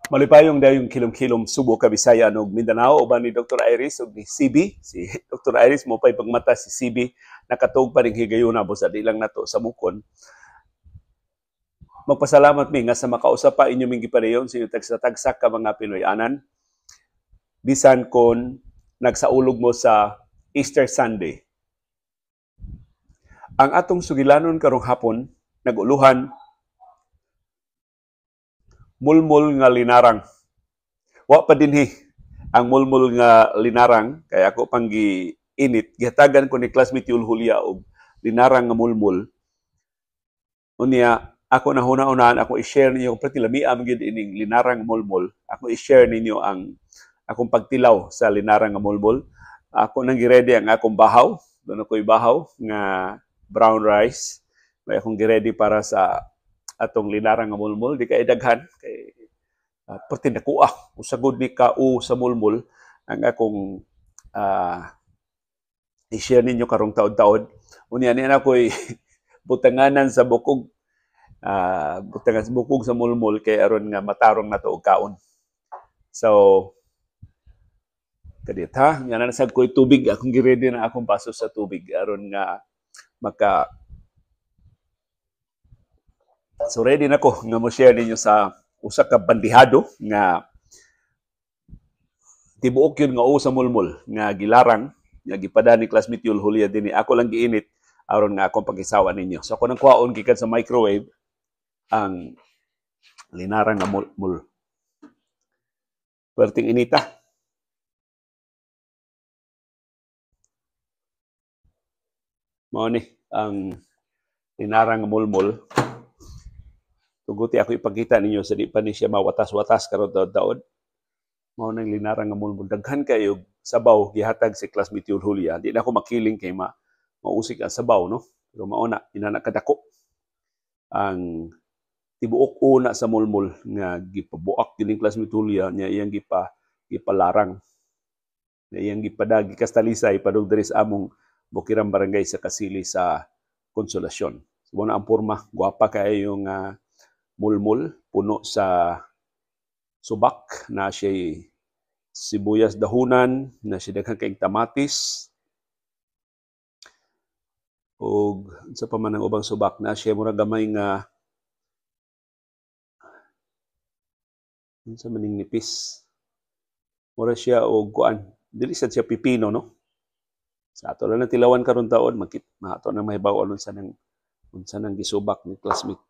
Malipayong dayong kilom-kilom Subo, Kabisaya ug Mindanao uban ni Dr. Iris ug ni CB. Si Dr. Iris mo pay pagmata, si CB nakatug pa ning higayuna busa di lang nato sa mukon. Magpasalamat mi nga sa makausap pa inyo ming gipadayon sa inyong tagsa-tagsak ka mga Pinoy-anan. Bisan kon nagsaulog mo sa Easter Sunday. Ang atong sugilanon karong hapon naguluhan mulmul nga linarang. Wa pa dinhi ang mulmul nga linarang kay ako pang giinit, gihatagan ko ni classmate Yul Julia og linarang nga mulmul. Unya ako na huna-hunaan ako i-share ninyo perti lami am gyud ining linarang mulmul. Ako i-share ninyo ang akong pagtilaw sa linarang nga mulmul. Ako nang giready ang akong bahaw. Doon ako'y bahaw nga brown rice. May akong giready para sa atong linarang nga mulmul. Di kay daghan kay perti nakuha usagod ni kao sa mulmul ang akong i-share ninyo karong taod-taod. Unya niya ako'y butanganan sa bukog, butangan sa bukog sa mulmul kay aron nga matarong nato og kaon. So kadit ha, nga na sad ko'y tubig, akong giready na akong baso sa tubig aron nga maka. So ready na ko nga mo share ninyo sa usa ka bandihado nga tibuok yun nga o sa mulmul nga gilarang nga gipada ni classmate Yul Julia dinhi. Ako lang giinit aron nga akong pag-isawa ninyo. So ako nang kuhaon gikan sa microwave ang linarang nga mulmul. Perting inita. Mao ni ang linarang nga mulmul. Tuguti ako ipakita ninyo sa di pa ni siya mawatas-watas karon taod-taod. Mao nang linarang nga mulmul. Daghan kayo sabaw gihatag si classmate Yul Julia. Di na ako makiling kay mausik ang sabaw, no? Pero mao na inana kadako ang tibuok una sa mulmul nga gipabuak kining classmate Julia nya iyang gipalarang. Nya iyang gipadagi kastalisay padung diri sa among Bukirang Barangay sa Kasili sa Konsolasyon. So, mao na ang porma, gwapa kayo yung mulmul, puno sa subak, na siya'y sibuyas dahunan, na siya daghan kayong tamatis, ug sa pa man ang ubang subak, na siya mura gamay nga unsa maning nipis. Mura siya og kuan, dili sad siya pipino, no? Sa ato lang tilawan karon taon, makit maato nang mahibaw-an unsa nang gisubak ni classmate,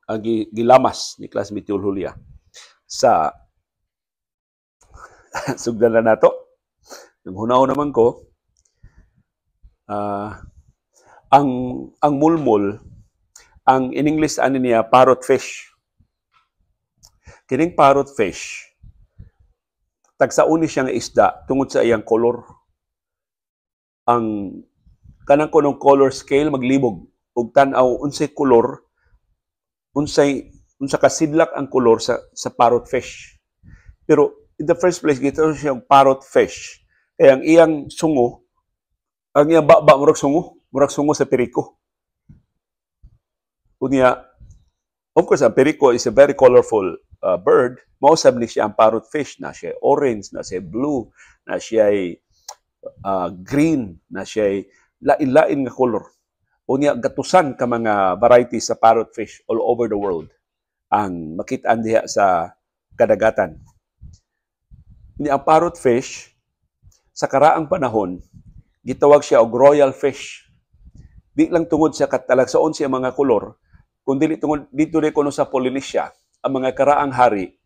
gilamas ni classmate Yul Julia sa sugdan na nato. Nang hunaw naman ko, ang mulmul, ang in English ani niya parrot fish. Kining parrot fish, tagsaon ni siya nga isda tungod sa iyang kolor. Ang kanang kunong color scale maglibog ug tan-aw unsay kolor, unsay unsa ka sidlak ang kolor sa parrot fish. Pero in the first place gitawag siya parrot fish. Kaya ang iyang sungo, ang iyang baba murag sungo sa periko. Unya, of course, ang periko is a very colorful bird. Mausab ni siya ang parrot fish, na siya orange, na siya blue, na siya green, na siya lain-lain nga kolor. Unya, gatusan ka mga varieties sa parrot fish all over the world ang makitaan diha sa kadagatan. Unya, ang parrot fish, sa karaang panahon, gitawag siya og royal fish. Di lang tungod sa katalagsaon siya mga kolor, kundi tungod dito rin kuno sa Polynesia, ang mga karaang hari,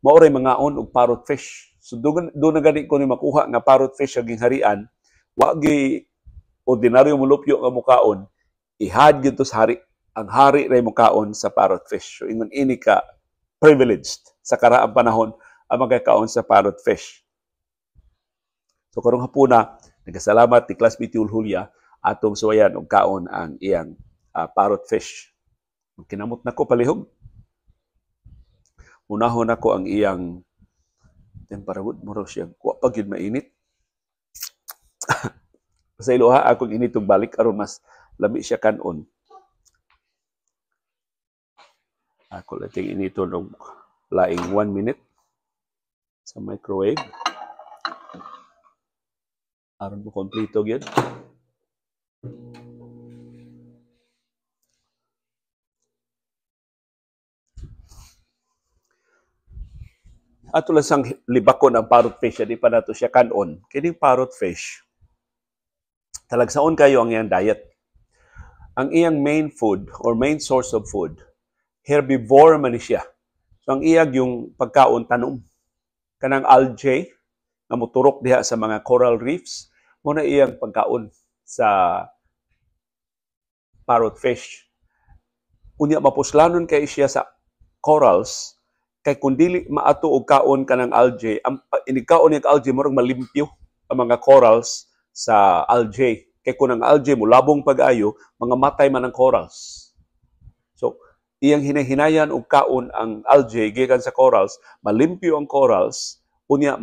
maoray mangaon og parrot fish. So doon na gani ko ni makuha nga parrot fish ang harian, wa gi ordinaryo mulupyo nga mukaon, ihad gyud to sa hari. Ang hari ray mukaon sa parrot fish. So ingon ini ka privileged sa karaang panahon ang magkakaon sa parrot fish. So karong hapuna, nagkasalamat ni classmate Yul Julia atong suwayan og kaon ang iyang parrot fish. Kinamot nako palihog. Unahon nako ang iyang temperawod mo siya. Wa pa gyud mainit. Sa iloha akong initong balik aron mas lami siya kanon. Ako lang inito og laing 1 minute. Sa microwave. Aron mo kompleto gyud. Ato lang sang libakon ang parrot fish, di pa nato siya kanon. Kining parrot fish, talagsaon kayo ang iyang diet. Ang iyang main food or main source of food, herbivore man ni siya. So ang iyang yung pagkaon tanom. Kanang algae nga moturok diha sa mga coral reefs, mo na iyang pagkaon sa parrot fish. Unya mapuslanon kay siya sa corals, kay kung dili maato og kaon kanang algae, ang inigkaon niyang algae murag malimpyo ang mga corals sa algae. Kay kung ang algae molabong pag-ayo, mga matay man ang corals. So, iyang hinahinayan og kaon ang algae gikan sa corals, malimpyo ang corals, unya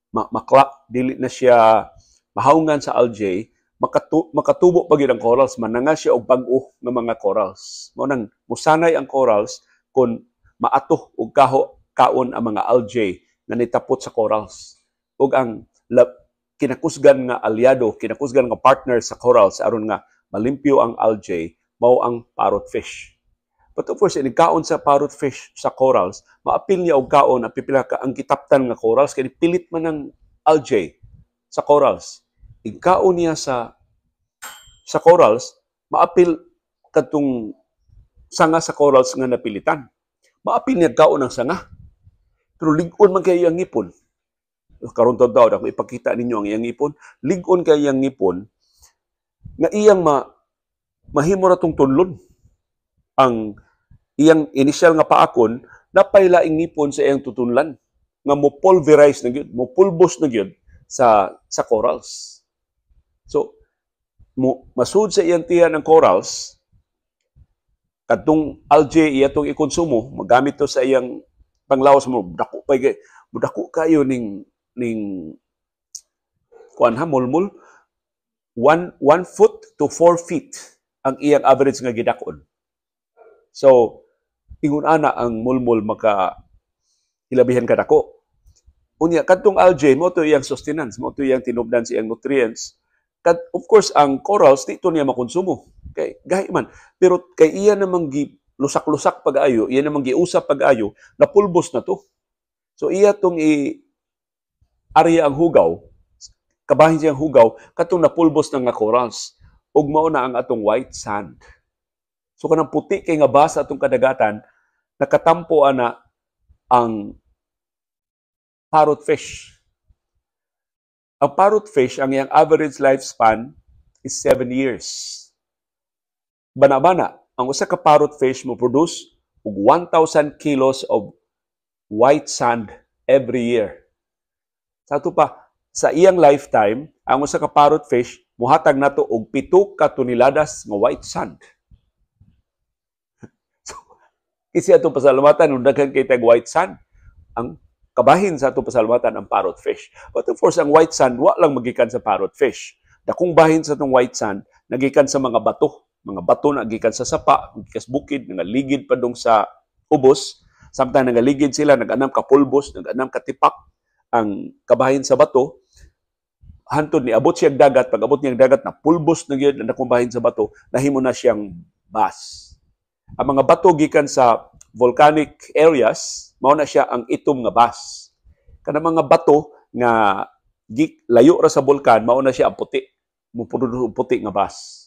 makla, dili na siya mahaungan sa algae, makatubo pa gyud ang corals, mananga siya og bag-o nga mga corals. Mao nang musanay ang corals kung maato og kaon ang mga algae nga nitapot sa corals. Ug ang kinakusgan nga aliado, kinakusgan nga partner sa corals aron nga malimpyo ang algae, mao ang parrot fish. But of course, inigkaon sa parrot fish sa corals, maapil niya og kaon ang pipila ka ang gitaptan nga corals kay pilit man ang algae sa corals. Igkaon niya sa corals, maapil kadtong sanga sa corals nga napilitan. Maapil niya kaon ang sanga. Pero lig-on man kayo ang ngipon. Karon taon ako ipakita ninyo ang iyang ngipon. Lig-on kayo ang ngipon nga iyang mahimo ra tong tunlon. Ang iyang initial nga paakon napay laing ngipon sa iyang tutunlan nga mo pulverize na gyud, mo pulbos na gyud sa corals. So mo masud sa iyang tiyan ang corals, kadtong algae iya tong ikonsumo, magamit to sa iyang panglawas mo, dako pa gyud, dako kayo ning kuan ha, mulmul, 1 foot to 4 feet ang iyang average nga gidakon. So ingon ana ang mulmul maka hilabihan kadako. Unya kadtong algae mo to iyang sustenance, mo to iyang tinubdan sa iyang nutrients. Kad of course ang corals di to niya makonsumo. Kay gahi man, pero kay iya namang gi lusak-lusak pag-ayo, iya namang giusap pag-ayo, napulbos na to. So iya tong i arya ang hugaw, kabahin siyang hugaw katong napulbos na nga corals. Ug mao na ang atong white sand. So kanang puti kay nga basa atong kadagatan, nakatampo ana ang parrot fish. Ang parrot fish, ang iyang average lifespan is 7 years. Bana-bana, ang usa ka parrot fish mo produce og 1,000 kilos of white sand every year. Sa ato pa, sa iyang lifetime, ang usa ka parrot fish muhatag nato og 7 ka toneladas nga white sand. So, kasi atong pasalamatan nung daghan kay tag white sand, ang kabahin sa atong pasalamatan ang parrot fish. But of course, ang white sand wa lang magikan sa parrot fish. Dakong bahin sa atong white sand nagikan sa mga bato. Mga bato na gikan sa sapa, gikan sa bukid, nangaligid pa dong sa ubos. Samtang nangaligid sila, nag-anam ka pulbos, nag-anam ka tipak ang kabahin sa bato. Hantod ni abot siyang dagat, pag abot niyang dagat na pulbos na gyud ang dakong bahin sa bato, nahimo na siyang bas. Ang mga bato gikan sa volcanic areas, mao na siya ang itom nga bas. Kanang mga bato nga layo ra sa bulkan, mao na siya ang puti. Mupuno puti nga bas.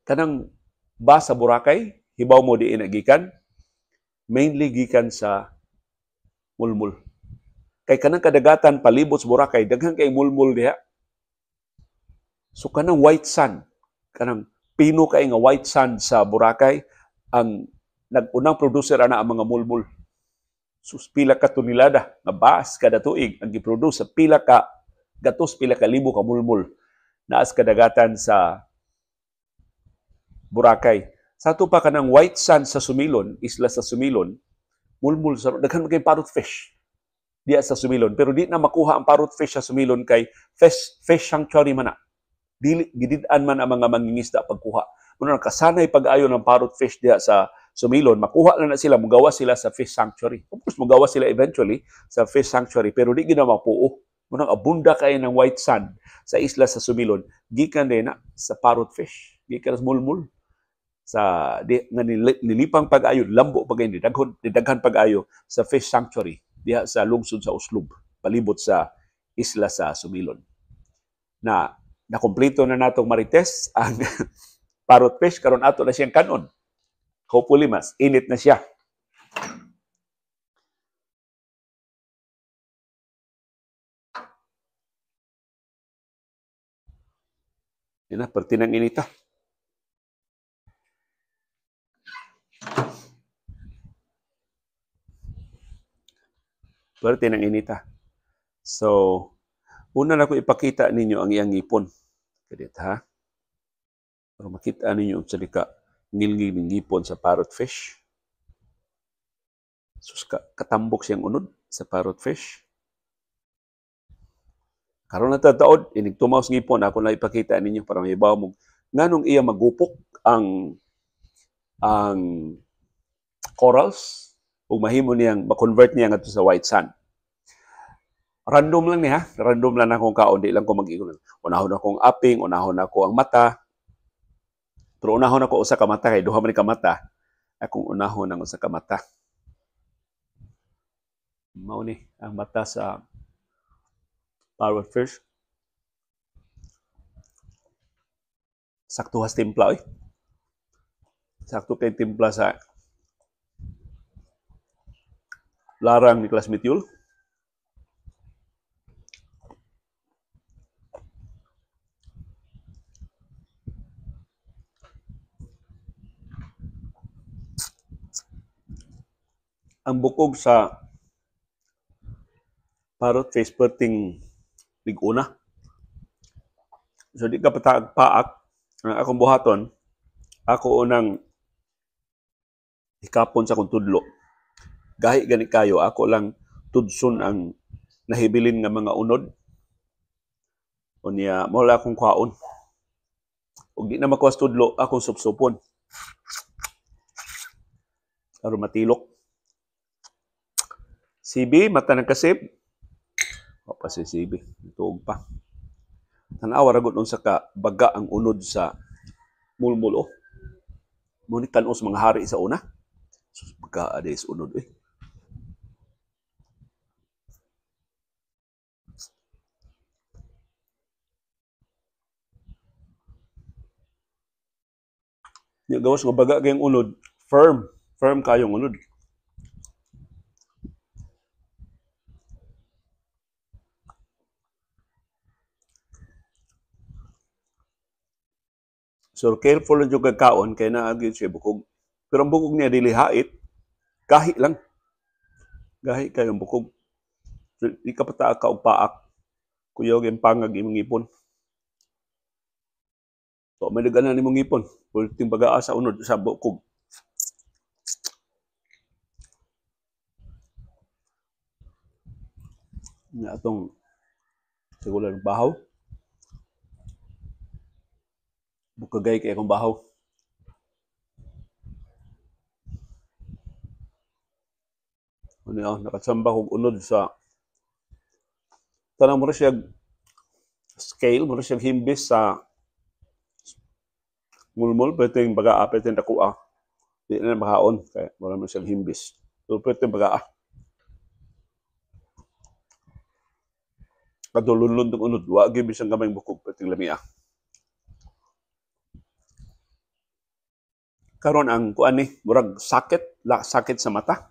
Kanang bas sa Boracay, hibaw mo diin na gikan, mainly gikan sa mulmul. Kay kanang kadagatan palibot sa Boracay, daghan kay mulmul diha. So kanang white sand, kanang pino kay nga white sand sa Boracay, ang nagunang producer ana ang mga mulmul. Sus, pila ka tonelada nga bas kada tuig ang giproduce sa pila ka gatos, pila ka libo ka mulmul naas kadagatan sa Boracay. Sa ato pa kanang white sand sa Sumilon, isla sa Sumilon, mulmul sa daghan man kay parrot fish diya sa Sumilon, pero di na makuha ang parrot fish sa Sumilon kay fish sanctuary man na. Dili gidid-an man ang mga mangingisda pagkuha. Muna nakasanay pag-ayo ng parrot fish diya sa Sumilon, makuha na na sila, mugawas sila sa fish sanctuary. Of course, mugawas sila eventually sa fish sanctuary, pero di gina mapuo. Munang abunda kay ng white sand sa isla sa Sumilon, gikan din na sa parrot fish, gikan sa mulmul. Sa di, nga nilipang pag-ayo, lambo pag didaghan pag-ayo sa fish sanctuary diha sa lungsod sa Oslob, palibot sa isla sa Sumilon. Na nakumpleto na natong marites ang parrot fish, karon ato na siyang kanon. Hopefully mas init na siya. Yan na, pertinang inita. Pertinang inita. So, una na ko ipakita ninyo ang iyang ngipon. Kadit ha? Pero makita ninyo unsa di ka ngilngig ng ngipon sa parrot fish. Sus, katambok siyang unod sa parrot fish. Karon na tataod, inig tumaw sa ngipon, ako na ipakita ninyo para mahibaw mo nganong iya magupok ang corals ug mahimo niyang ma-convert niya ngadto sa white sand. Random lang ni ha, random lang akong kaon, di lang ko mag-ingon. Unahon akong aping, unahon ako ang mata. Pero unahon ako usa ka mata kay duha man ni ka mata. Akong unahon ang usa ka mata. Mao ni ang mata sa parrot fish. Sakto has timpla oy. Sakto kay timpla sa larang ni Classmate Yul. Ang bukog sa parrot fish perting liguna. So di ka paak ang akong buhaton, ako unang hikapon sa akong tudlo. Gahi gani kayo, ako lang tudson ang nahibilin nga mga unod. Unya, mao lang akong kuhaon. Ug di na makuha sa tudlo, akong supsupon. Aron matilok. CB, mata ng kasib. O pa si CB, tuog pa. Tanawa ra gud unsa ka baga ang unod sa mulmul oh. Mo ni tan-os mga hari sa una. Sus, baga ade sa unod eh. Nya gawas nga baga kayong unod, firm, firm kayong unod. So careful lang jud kaon kay naa gyud siya bukog. Pero ang bukog niya dili hait, gahi lang. Gahi kayong bukog. So, di ka pataak ka og paak. Kuyaw gyud pangag imong ngipon. So may naganan nimong ngipon, pulting bagaa sa unod sa bukog. Nga atong sigulan bahaw. Bukagay kay akong bahaw. Ano yun, nakatsamba kog unod sa tanang mura siya scale, mura siya himbis sa mulmul, pwede yung bagaa, pwede yung dakuha. Di na makaon, kaya mura man siya himbis. So, pwede yung bagaa. Kadulunlun tong unod, wa gyud bisan gamay bukog, pwede yung lamia. Karon ang kuan ni murag sakit, sakit sa mata.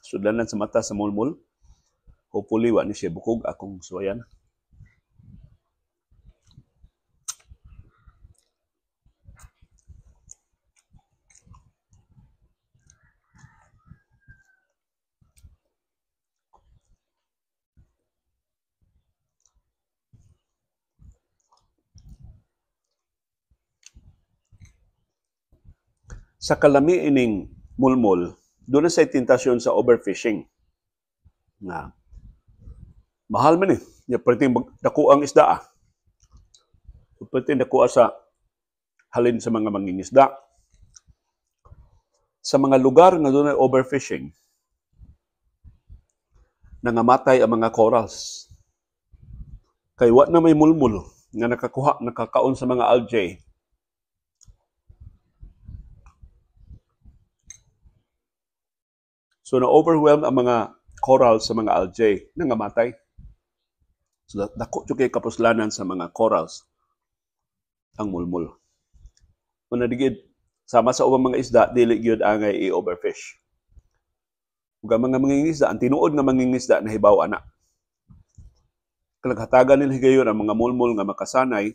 Sudlanan sa mata sa mulmul. Hopefully wa ni siya bukog akong suwayan. Sa kalami ining mulmul, doon na sa tentasyon sa overfishing. Nga, mahal man eh. Ya, pwede dako ang isda ah. Pwede dako sa halin sa mga mangingisda. Sa mga lugar nga dunay overfishing, nangamatay ang mga corals. Kay wa na may mulmul nga nakakuha, nakakaon sa mga algae. So na-overwhelm ang mga corals sa mga algae, nangamatay. So dako jud kay kapuslanan sa mga corals ang mulmul. Una digid, sama sa ubang mga isda, dili gyud angay i-overfish. Ug ang mga mangingisda, ang tinuod nga mangingisda nahibaw ana. Kalaghatagan nila higayon ang mga mulmul nga makasanay.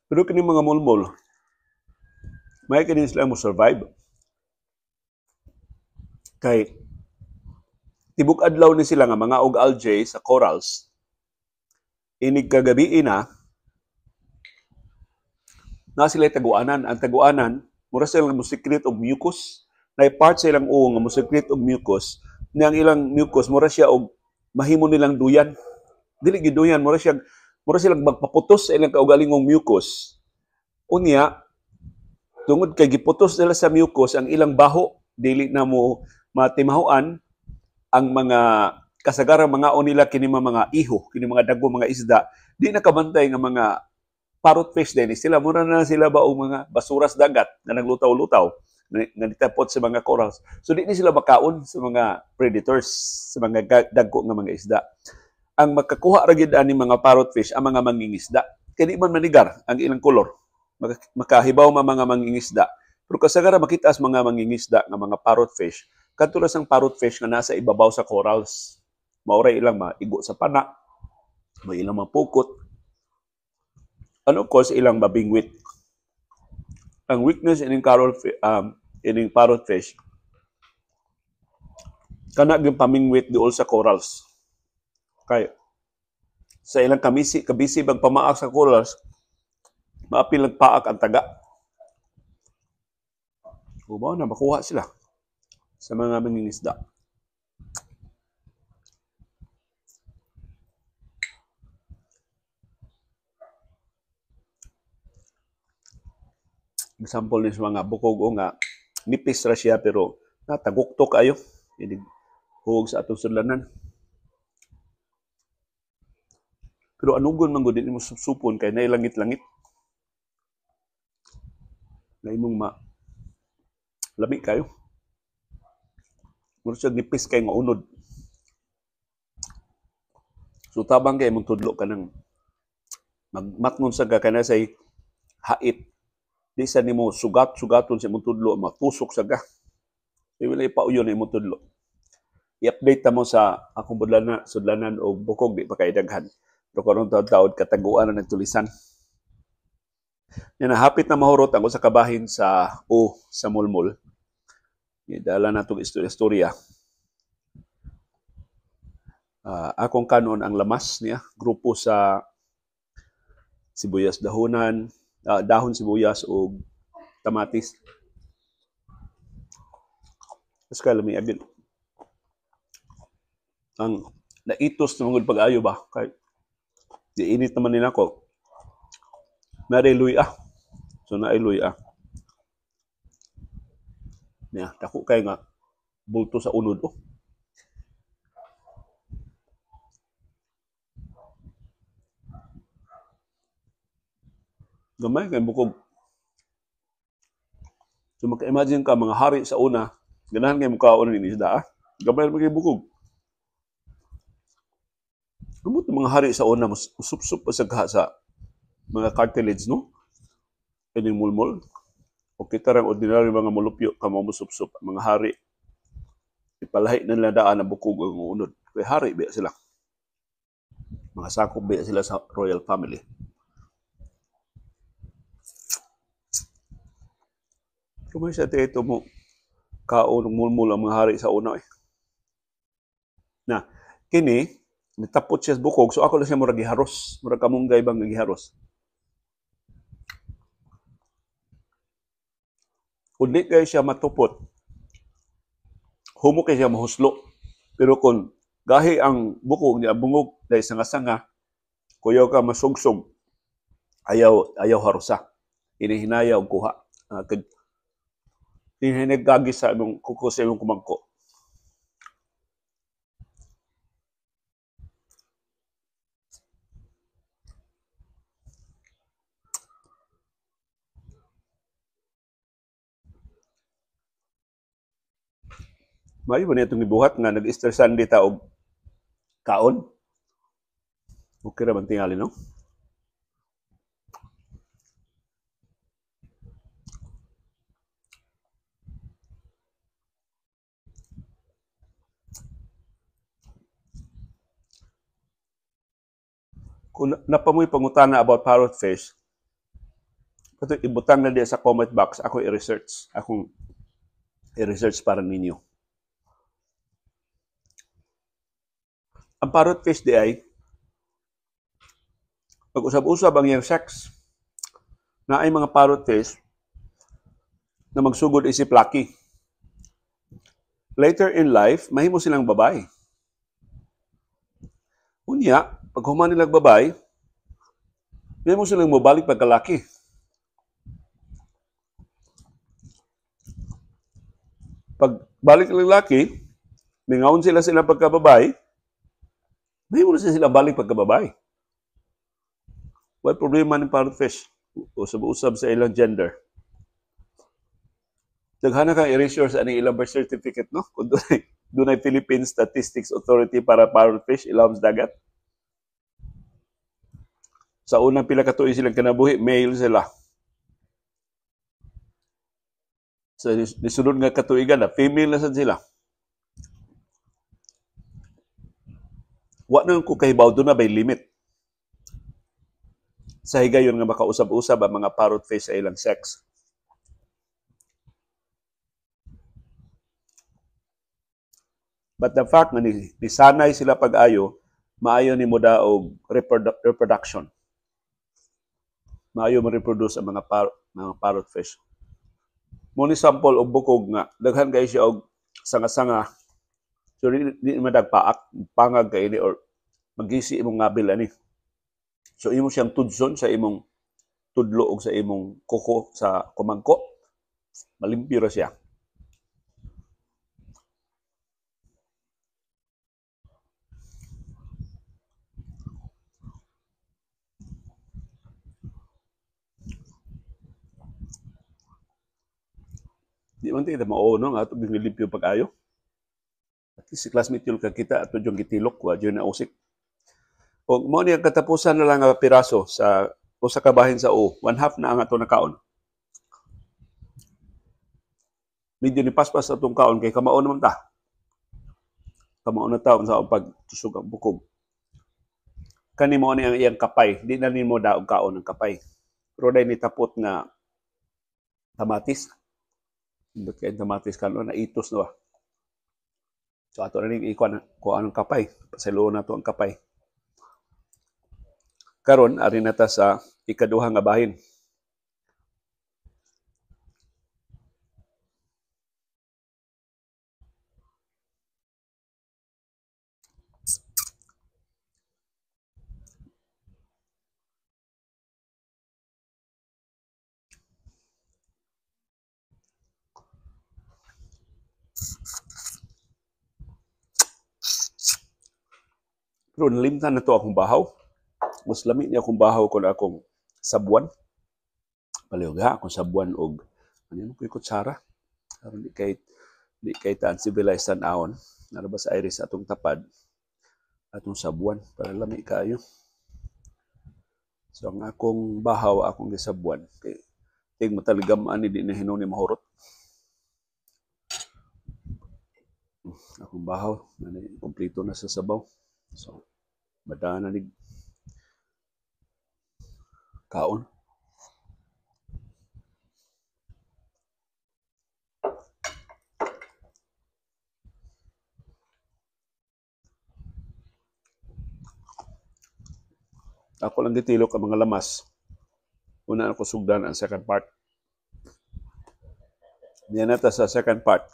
Pero kini mga mulmul, may kini sila mo survive. Kay tibok adlaw ni sila nga mga og algae sa corals, inig kagabi na, na sila taguanan. Ang taguanan, mura sila mo secrete og mucus. Na part sa ilang uong nga mo secrete og mucus, niya ang ilang mucus mura siya og mahimo nilang duyan. Dili gyud duyan, mura silang magpaputos sa ilang kaugalingong mucus. Unya, tungod kay giputos nila sa mucus ang ilang baho, dili na mo matimahuan ang mga kasagarang mga o nila kini mga iho, kini mga dagko mga isda, di nakabantay nga mga parrot fish din. Sila mura na sila ba og mga basuras dagat na naglutaw-lutaw nga nitapot sa mga corals. So di ni sila makaon sa mga predators, sa mga dagko nga mga isda. Ang makakuha ra gyud ani mga parrot fish ang mga mangingisda. Kay di man manigar ang ilang kolor. Makahibaw man mga mangingisda. Pero kasagara makita sa mga mangingisda nga mga parrot fish, kadto ra sang parrot fish nga nasa ibabaw sa corals. Maoray ilang maigo sa pana, may ilang mapukot. And of course, ilang mabingwit. Ang weakness ining ining parrot fish, kana gyud pamingwit duol sa corals. Kay sa ilang kabisi bag pamaak sa corals, maapil nagpaak ang taga. Ubaw na makuha sila sa mga mangingisda. Example ni sa mga bukog o nga nipis ra siya pero natagukto kayo inig huog sa atong sudlanan. Pero anugon man gud mo supsupon kay naay langit-langit. Na imong ma lami kayo. Mura siya nipis kay nga unod. So tabang kay imong tudlo ka nang magmatngon sa ka kana say hait. Di sa nimo sugat-sugaton sa imong tudlo, matusok sa ka. Di wala ipauyon na imong tudlo. I-update ta mo sa akong budlana, sudlanan o bukog, di pa kay daghan. Pero karon taud-taud kataguan na nagtulisan. Yan, hapit na mahurot ang usa ka bahin sa o sa mulmul. Dala na itong istorya. Akong kanon ang lamas niya, grupo sa sibuyas dahonan, dahon sibuyas o kamatis. Mas kaya lami agil. Ang naitos na mga pag-ayo ba? Kay di init naman nila ko. Naray luya. So naay luya. Niya, dako kay nga bulto sa unod. Oh. Gamay kay bukog. So maka-imagine ka mga hari sa una, ganahan kay mukaon ni isda, ah. Gamay ra kay bukog. Gamot mga hari sa una musup-sup pa sa gaha sa mga cartilage, no? Ining mulmul. O kita rang ordinary mga mulupyo kamo musup-sup mga hari. Ipalahi na nila daan ang bukog ang unod. Kay hari biya sila. Mga sakop biya sila sa royal family. Kumay sa ito mo kaon ng mulmul ang mga hari sa una eh. Na kini nitapot siya sa bukog, so ako lang siya murag giharos, murag kamunggay bang giharos. Kung di kayo siya matupot, humo kayo siya mahuslo. Pero kung gahi ang bukog niya, bungog dahil sanga-sanga, kuyaw ka masugsog, Ayaw ayaw harusa. Hinahinaya og kuha. Hinay sa imong kuko sa imong kumangko. Maayo ba niya itong gibuhat nga nag-Easter Sunday ta og kaon? Okay ra man tingali, no? Kung napamoy pangutana about parrot fish, kato ibutang na diya sa comment box, ako i-research. Akong i-research para ninyo. Ang parrot fish di ay, pag-usab-usab ang iyang sex, na ay mga parrot fish na magsugod isip laki. Later in life, mahimo silang babae. Unya, pag human nilang babae, mahimo silang mobalik pagkalaki. Pag balik nilang laki, mingawon sila silang pagkababae, mahimo na sila balik pagkababae. Wala problema ng parrot fish. Usab-usab sa ilang gender. Daghana kang erasure sa aning ilang birth certificate, no? Kung dunay Philippine Statistics Authority para parrot fish, ilawom sa dagat. Sa unang pila ka tuig silang kinabuhi, male sila. Sa nisunod nga katuigan na, female na sad sila. Wa na ko kahibaw, doon na by limit. Sa higayon nga makausab-usab ang mga parrot fish sa ilang sex. But the fact nga nisanay sila pag-ayo, maayo ni mo daog reproduction. Maayo ma-reproduce ang mga parrot fish. Mo ni sample og bukog nga daghan kay siya og sanga-sanga. So di madagpaak, pangag kay ini or magisi imong ngabil ani. So imo siyang tudson sa imong tudlo og sa imong kuko sa kumangko, malimpyo ra siya. Di man tayo mao no nga ato gilimpyo pag-ayo. At least si classmate yun kakita ato yung gitilok wa jud na usik. Og mao ni ang katapusan na lang nga piraso sa usa ka bahin sa o, 1/2 na ang ato nakaon. Medyo ni paspas atong kaon kay kamao naman ta. Kamao na taon sa pagtusog ang bukog. Kani mao ni ang iyang kapay, di na nimo daog kaon ang kapay. Pero dai ni tapot nga kamatis. Indot kay kamatis kanon na itos na ba. So ato na ning ikuan kuan ang kapay, pasayloon nato ang kapay. Karon ari na ta sa ikaduha nga bahin. Pero nalimtan na to akong bahaw. Mas lami niya akong bahaw kung akong sabuan. Palihog ha, akong sabuan og ano mo kuy kutsara. Aron di kay taan civilized tan-awon. Nara ba sa iris atong tapad atong sabuan para lami kaayo. So ang akong bahaw akong gisabuan kay ting mataligam ani di na hinuon ni mahurot. Akong bahaw ani kompleto na sa sabaw. So madana ni kaon. Ako lang gitilok ang mga lamas. Una ako sugdan ang second part. Niya na ta sa second part.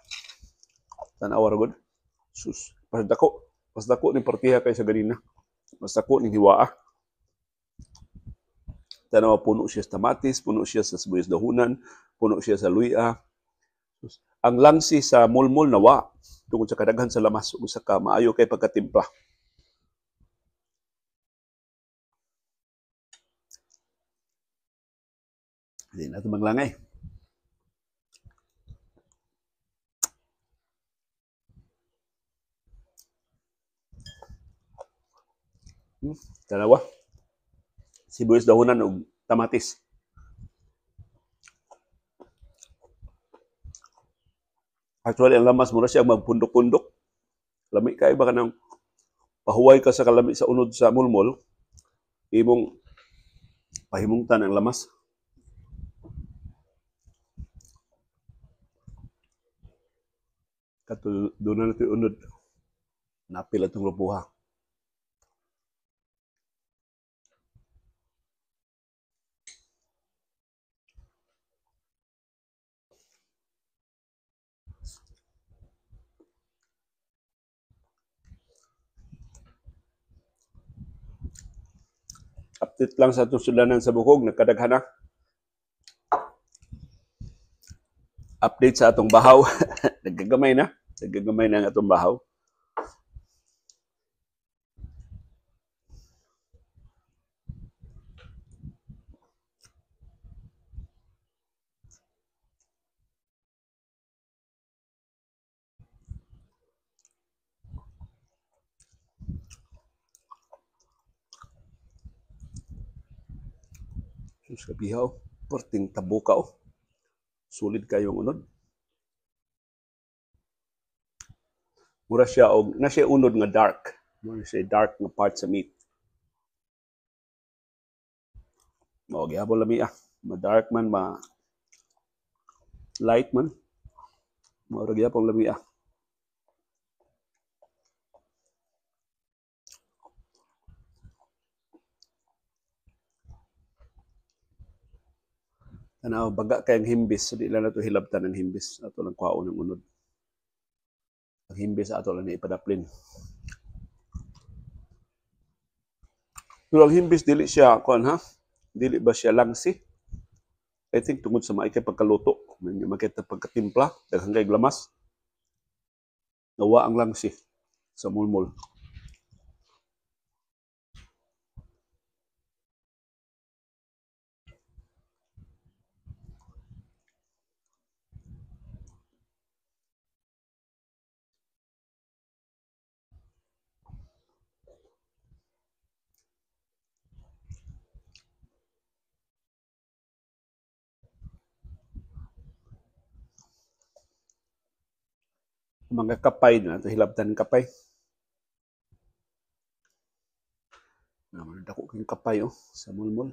Tan-awa ra gud. Sus, pas dako. Mas dako ni partiha kaysa ganina. Mas dako ni hiwaa. Tanawa, puno siya sa kamatis, puno siya sa sibuyas dahunan, puno siya sa luya. Ang langsi sa mulmol nawa tungod sa kadaghan sa lamas ug usa ka maayo kay pagkatimpla. Hindi na ito maglangay. Dalawa. Sibuyas dahunan og kamatis. Actually, ang lamas mura siya magpundok-pundok. Lami kay ba kanang pahuway ka sa kalami sa unod sa mulmol, imong pahimungtan ang lamas. Kato doon na natin unod. Napil atong lupuha. Update lang sa atong sudlanan sa bukog, nagkadaghan na. Update sa atong bahaw, nagkagamay na. Nagkagamay na ang atong bahaw. Sus, kabihaw, perting tabuka oh. Sulit kayo ang unod. Mura siya og na siya unod nga dark. Mura siya dark nga part sa meat. Mao gihapon lami ah. Ma dark man, ma light man. Mao ra gihapon lami ah. Tanaw, baga kay ang himbis, so di lang nato hilabtan ang himbis. Ato lang kuhaon ang unod. Ang himbis ato lang ipadaplin. Pero ang himbis dili siya kuan ha. Dili ba siya langsi? I think tungod sa maikay pagkaluto, may makita pagkatimpla, daghan kay lamas. Nawa ang langsi sa mulmol. Mga kapay na ito, hilabtan ng kapay. Naman dako kang kapay oh, sa mulmol.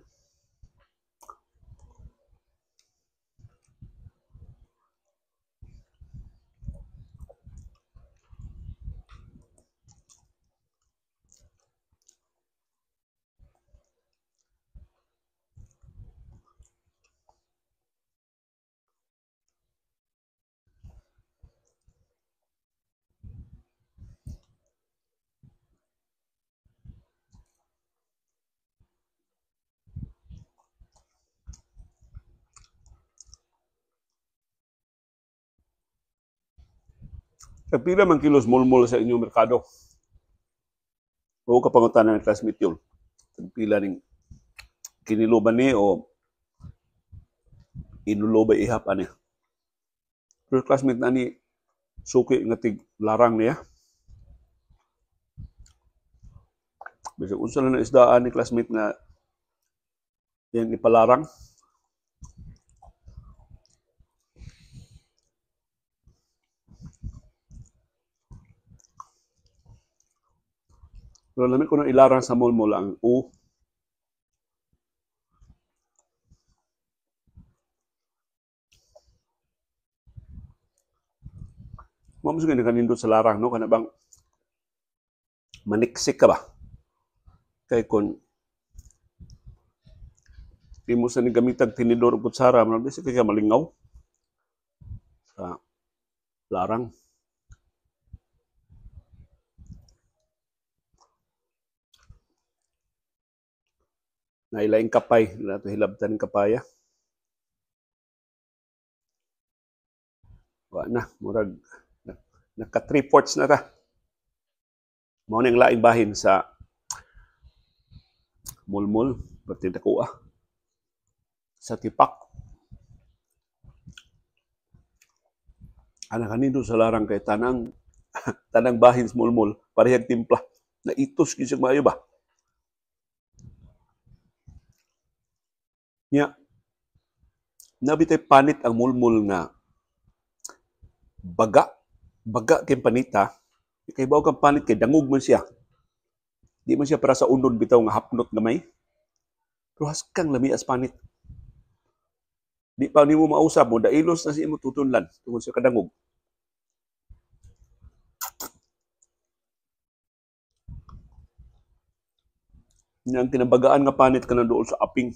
Pila man kilos mulmol sa inyong merkado? O ka pangutana ng classmate yun. Pila ning kinilo ba ni o inulo ba ihap ani? Pero classmate na ni suki nga tig larang niya. Bisag unsa lang na isdaan ni classmate nga yang ipalarang. Pero lami ko nang ilarang sa mulmol ang U. Mao man siguro nakanindot sa larang, no? Kana bang maniksik ka ba? Kay kun di mo sa gamitag tinidor o kutsara, man bisag kay malingaw sa larang. Nailaing kapay, nato hilabtan ng kapaya. Wa na, murag naka 3/4 na ta. Mao ni ang laing bahin sa mulmul, perti dakoa sa tipak. Ana kanino sa larang kay tanang tanang bahin sa mulmul parehag timpla. Naitos gyud siya maayo ba? Nya nabitay panit ang mulmul nga baga, baga kay panita. Kay bawo kang panit kay dangog man siya. Di man siya para sa unod bitaw nga hapnot gamay. Pero haskang lami as panit. Di pa nimo mausab mo dailos na sa imo tutunlan tungod sa kadangog. Nya ang kinabagaan nga panit kanang duol sa aping.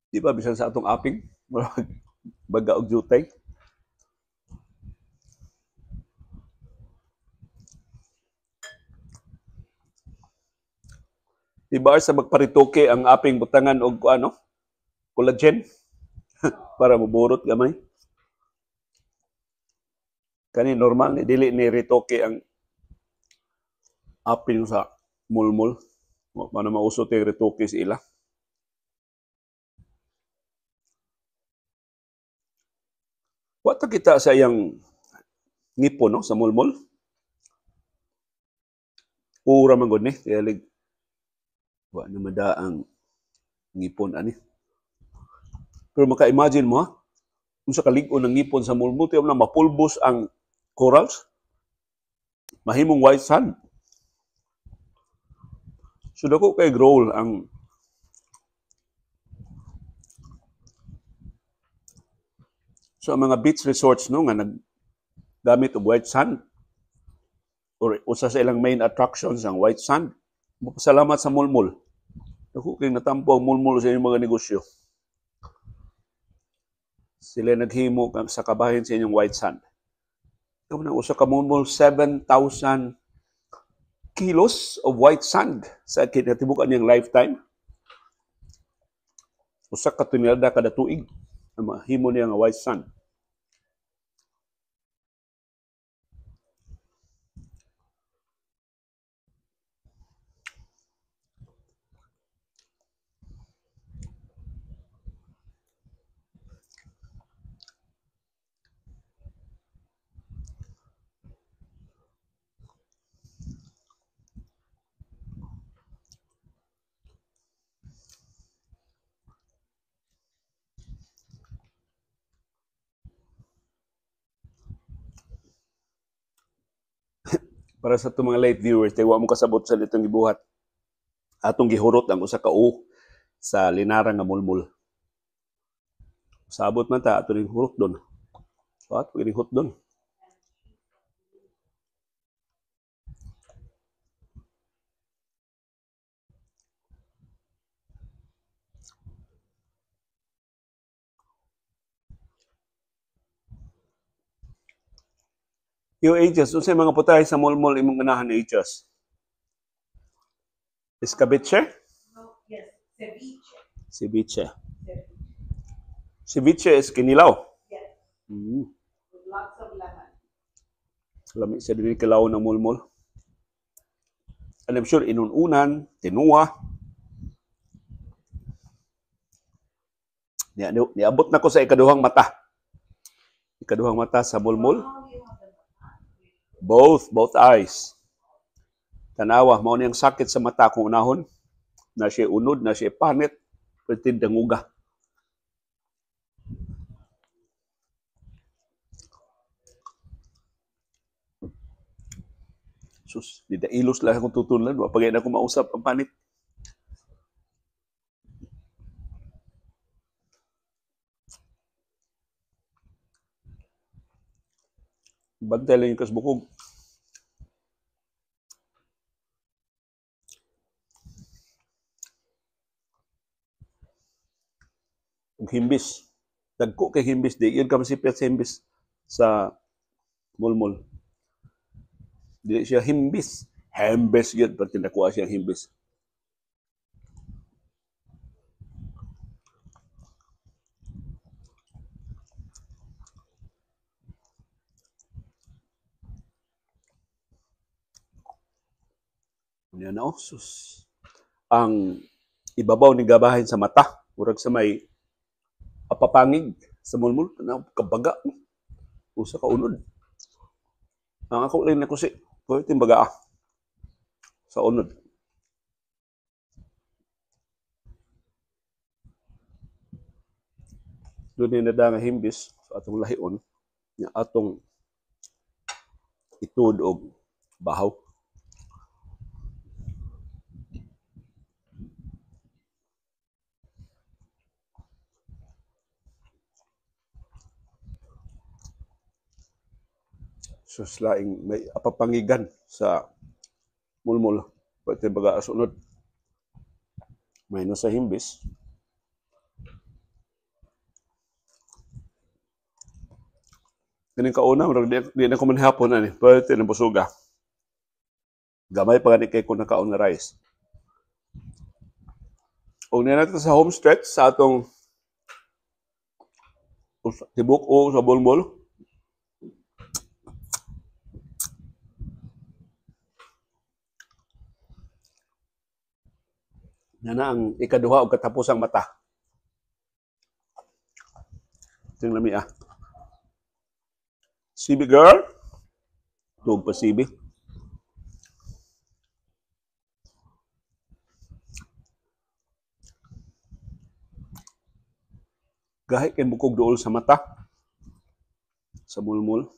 Di ba bisan sa atong aping murag baga og jutay. Di ba sa magparitoke ang aping butangan og ano collagen para moburot gamay. Kani normal ni dili ni retoke ang aping sa mulmul. Wa pa na mauso tay retoke sa ila. Wa ta kita sa iyang ngipon, no, sa mulmul. Ura man gud ni, tiyalig wa na mada ang ngipon ani. Pero maka-imagine mo ha, unsa kalig-on ang ngipon sa mulmul, tiyaw na mapulbos ang corals, mahimong white sand. So dako kay role ang so ang mga beach resorts, no, nga naggamit og white sand or usa sa ilang main attractions ang white sand. Mapasalamat sa mulmul. Dako kay natampo ang mulmul sa inyong mga negosyo. Sila naghimo kang sa kabahin sa inyong white sand. Ikaw na usa ka mulmul, 7,000 kilos of white sand sa kinatibukan niyang lifetime. Usa ka tonelada kada tuig ang mahimo niya nga white sand. Para sa itong mga late viewers, kay wa mo kasabot sa litong gibuhat. Atong gihurot ang usa ka u sa linarang nga mulmul. Sabot man ta, ato ning hurot doon. So, ato ning hurot doon. Yo, Aegis, unsay mga putahe sa mulmul imong ganahan, Aegis? Escabeche? No, yes, ceviche. Ceviche. Ceviche. Ceviche is kinilaw. Yes. With lots of lemon. Lami sa dinhi kilaw ng mulmul. And I'm sure inununan, tinuwa. Niabot na ko sa ikaduhang mata. Ikaduhang mata sa mulmul. Wow, you have the mata. Both eyes. Tanawa, mao niyang sakit sa mata kung unahon. Na siya unod, na siya panit, pwede danguga. Sus, di dailos lang akong tutunlan. Wa pa gayud ako mausap ang panit. Bantay lang yung kasbukog. Ug himbis. Dagko kay himbis. Di yun ka masipyat sa himbis sa mulmul. Dili siya himbis. Himbis yun. Pag tinakuha siyang himbis. Niya na, oh, sus. Ang ibabaw ni gabahin sa mata, murag sa may apapangig sa mulmul, na kabaga. Usa ka unod. Ang ako lang nakusi, pwede baga sa unod. Doon ni nada nga himbis sa atong lahion, nga atong itud og bahaw. Sus, laing may apapangigan sa mulmul. Pwede baga asunod. May no sa himbis. Kining kauna, murag di na ko manhapon ani. Pwede na busuga. Gamay pa gani kay ko nakaon nga rice. Og niya natin sa home stretch sa atong tibok o sa bulmul. Yan na ang ikaduha o katapusang mata. Tingnan lami ah. CB girl. Tuog pa CB. Gahi kay bukog duol sa mata. Sa mulmul.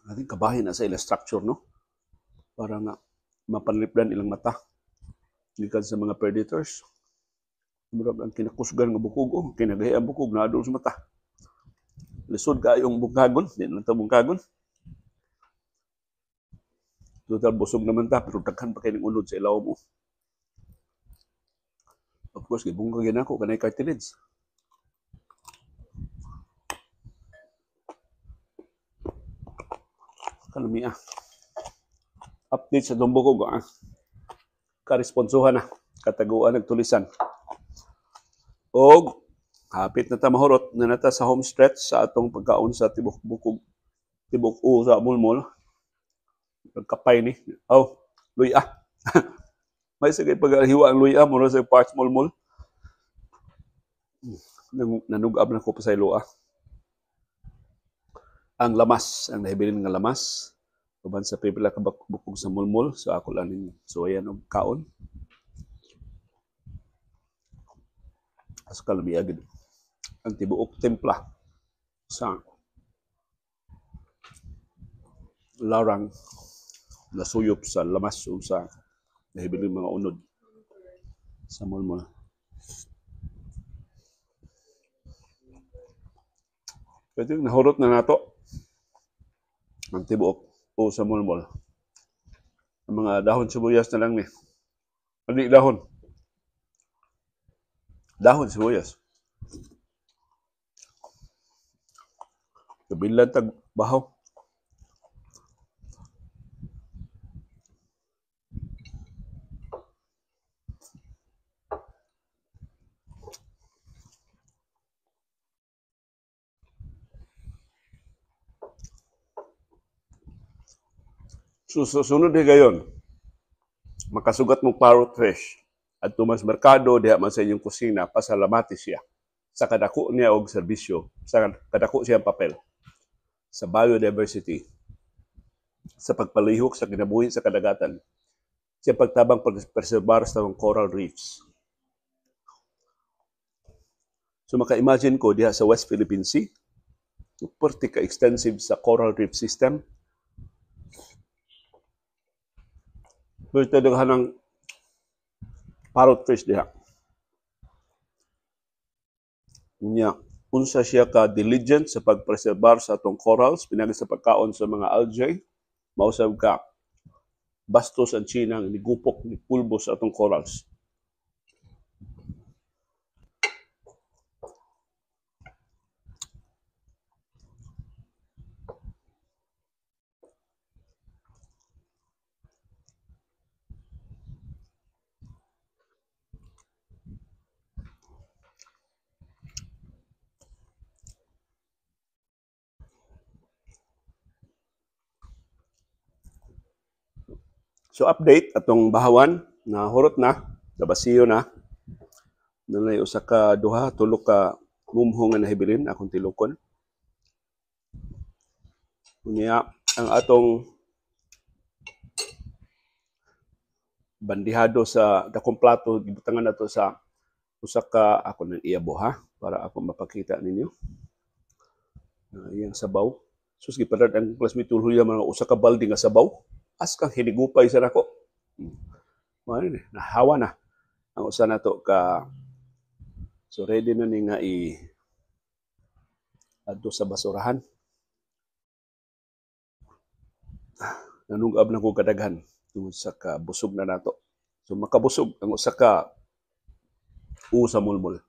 Ating kabahin na sa ilang structure, no? Para nga mapanlipdan ilang mata. Gikan sa mga predators. Murag ang kinakusgan nga bukog, oh, kinagahi ang bukog na adol sa mata. Lisod kaayong bungkagon, di na ta bungkagon. Total busog naman ta, pero daghan pa kay ning unod sa ilawom mo. Of course, gibungkag gyud nako kanay cartilage. Kanami ah. Update sa itong bukog ah. Karesponsuhan na, kataguan nagtulisan. Og hapit na ta mahurot na nata sa home stretch sa atong pagkaon sa tibok bukog, tibok u sa mulmul. Nagkapay ni. Oh, luya. May sige paghiwa ang luya mura sa parts mulmul. Nanugab na ko pa sa iloa. Ang lamas, ang nahibilin nga lamas. Uban sa pipila ka bukog sa mulmul, so ako lang ning suwayan og kaon. As kalamiya gid. Ang tibuok templa sa larang nasuyop sa lamas o sa nahibilin mga unod sa mulmul. Pwede nahurot na nato ang tibuok o sa mulmul. Ang mga dahon sibuyas na lang ni. Ano dahon? Dahon sibuyas. Kabilan tag bahaw. Susunod ni gayon, makasugat mong parrot fish at tumas merkado diha man sa inyong kusina, pasalamati siya sa kadako niya og serbisyo, sa kadako siyang papel sa biodiversity, sa pagpalihok sa kinabuhi sa kadagatan, sa pagtabang pagpreserbar sa mga coral reefs. So maka-imagine ko diha sa West Philippine Sea, perti ka extensive sa coral reef system. Pero daghan ng parrot fish diha. Unya, unsa siya ka diligent sa pagpreserbar sa atong corals, pinagi sa pagkaon sa mga algae, mausab ka bastos ang China ang nigupok ni pulbo sa atong corals. So update, atong bahawan na hurot na, nabasiyo na. Naa usa ka, duha, tulo ka mumho nga nahibilin akong tilukon. Unya ang atong bandihado sa dakong plato, gibutangan nato sa usa ka, ako nang iyabo ha, para ako mapakita ninyo. Iyang sabaw. Sus, gipadad ang classmate tulhuya mga usa ka balde nga sabaw. As kang hinigupay sa nako. Mao ni, nahawa na ang usa nato ka. So ready na ni nga i adto sa basurahan. Nanungab na ko kadaghan tungod sa kabusog na nato. So makabusog ang usa ka usa mulmul.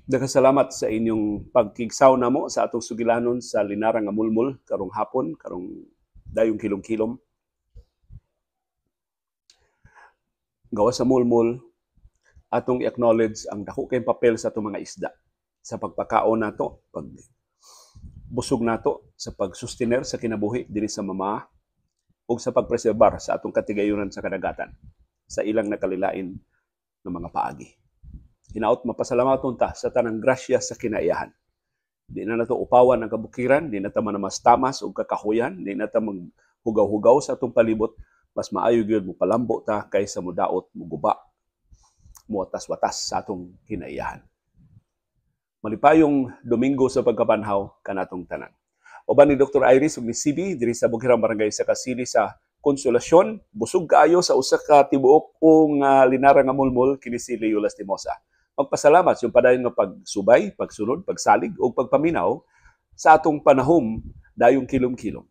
Daghang salamat sa inyong pagkigsaw namo sa atong sugilanon sa linarang nga mulmul karong hapon, karong dayong kilom-kilom. Gawas sa mulmul, atong i-acknowledge ang dako kayong papel sa atong mga isda sa pagpakaon nato, pag busog nato, sa pagsustener sa kinabuhi dinhi sa mama ug sa pagpreserbar sa atong katigayunan sa kadagatan sa ilang nakalilain ng mga paagi. Hinaot mapasalamaton ta sa tanang grasya sa kinaiyahan. Di na nato upawan ang kabukiran, di na ta manamas-tamas og kakahuyan, di na ta maghugaw-hugaw sa atong palibot. Mas maayo gyud mo palambo ta kaysa modaot, moguba, muwatas-watas sa atong kinaiyahan. Malipayong Domingo sa pagkabanhaw kanatong tanan. Uban ni Dr. Iris ug ni CB diri sa Bukirang Barangay sa Kasili sa Konsolasyon, busog kaayo sa usa ka tibuok ug linara nga mulmul, kini si Leo Lastimosa. Magpasalamat sa padayon nga pagsubay, pagsunod, pagsalig ug pagpaminaw sa atong panahom dayong kilom-kilom.